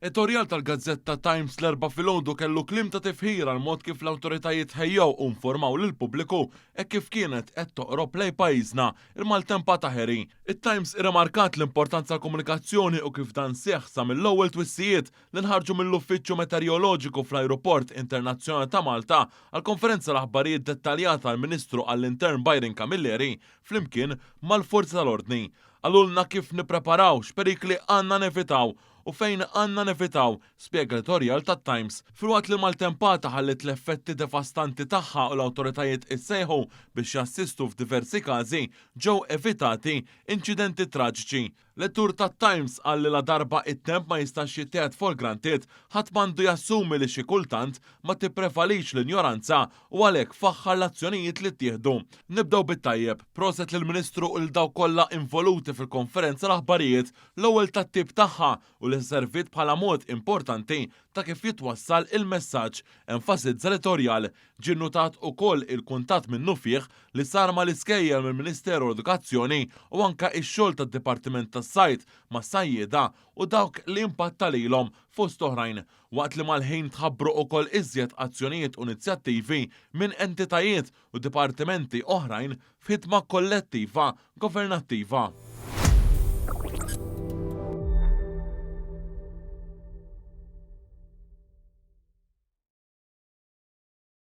Editorjal tal-gazzetta Times l-Erbgħa filgħodu kellu kliem ta' tifħir għall-mod kif l-awtoritajiet ħejjew u nformaw lill-pubbliku hekk kif kienet qed toqrob lejn pajjiżna il-maltempata Harry. It-Times irrimarkat l-importanza tal-komunikazzjoni u kif dan seħħ sa mill-ewwel twissijiet li nħarġu mill-Uffiċċju Meteoroloġiku fl-Ajruport Internazzjonali ta' Malta għall-konferenza l-aħbarijiet dettaljata tal-Ministru għall-Intern Byron Camilleri flimkien mal-forzi tal-ordni. Qalulna kif nippreparaw, x'perikli għandna nevitaw u fejn għandna nevitaw, spjega l-editorjal tat-Times. Filwaqt li l-maltempata ħalliet l-effetti devastanti tagħha u l-awtoritajiet issejħu biex jassistu f'diversi każi, ġew evitati inċidenti traġiċi. L-editur tat-Times qal li ladarba it-temp ma jistax jittieħed for granted, ħadd m'għandu jassumi li xi kultant ma tipprevalix l-injoranza u għalhekk faħħar l-azzjonijiet li ttieħdu. Nibdew bit-tajjeb. Proset lill-Ministru u lil dawk kollha involuti fil-konferenza l-aħbarijiet, l-ewwel tat-tip tagħha u li serviet bħala mod importanti ta' kif jitwassal il-messaġġ, enfasizza l-editorjal. Ġie nnutat ukoll il-kuntatt minnufih li sar mal-iskejjel mill-Ministeru għall-Edukazzjoni u anke x-xogħol tad-Dipartiment tas-Sajd mas-sajjieda u dawk li impatta lilhom, fost oħrajn, waqt li mal-ħin tħabbru ukoll iżjed azzjonijiet u inizjattivi minn entitajiet u dipartimenti oħrajn f'ħidma kollettiva governattiva.